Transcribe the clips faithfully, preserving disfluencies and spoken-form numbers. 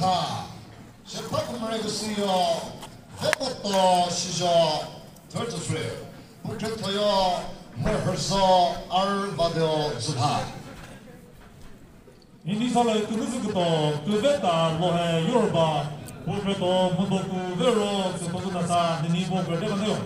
Shepha kümüre küsüyo, Vekoto Shijo, thirty-three. Pukre thoyo, Mürhüzo Arvadeo Züpha. Ini sala kümüzü küto, küveta lohe yorba, pukre to müdo kuvero, küto künasa, nini pukre de kaneo.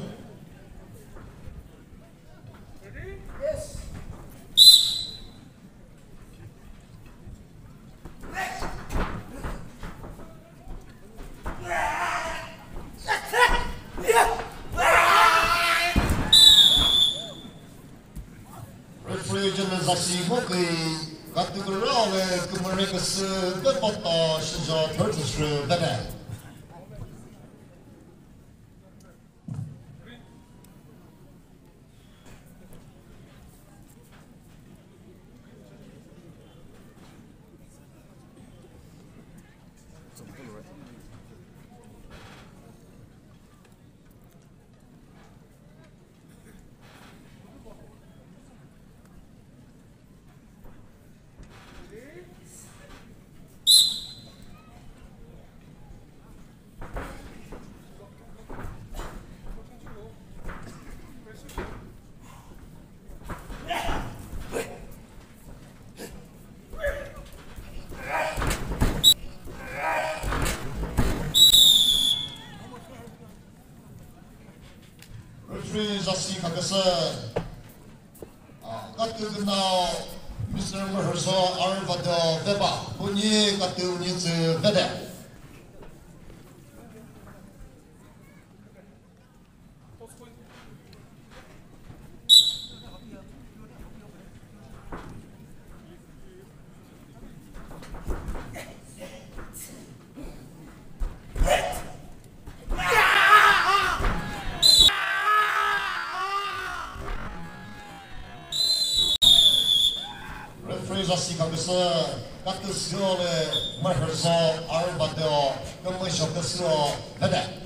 Referee jüne zasi ngo kükre, katü kükre le kümüre küsü, Vekoto Shijo thirty-three, Vede. Referee zasi khaküsü. Ah, katü künao, Mister Mürhüzo Arvadeo Veba, uni katü uni tsü Vede. Referee zasi khaküsü, katü sü le, Mürhüzo Arvadeo, kümüzho küsüo, Vede.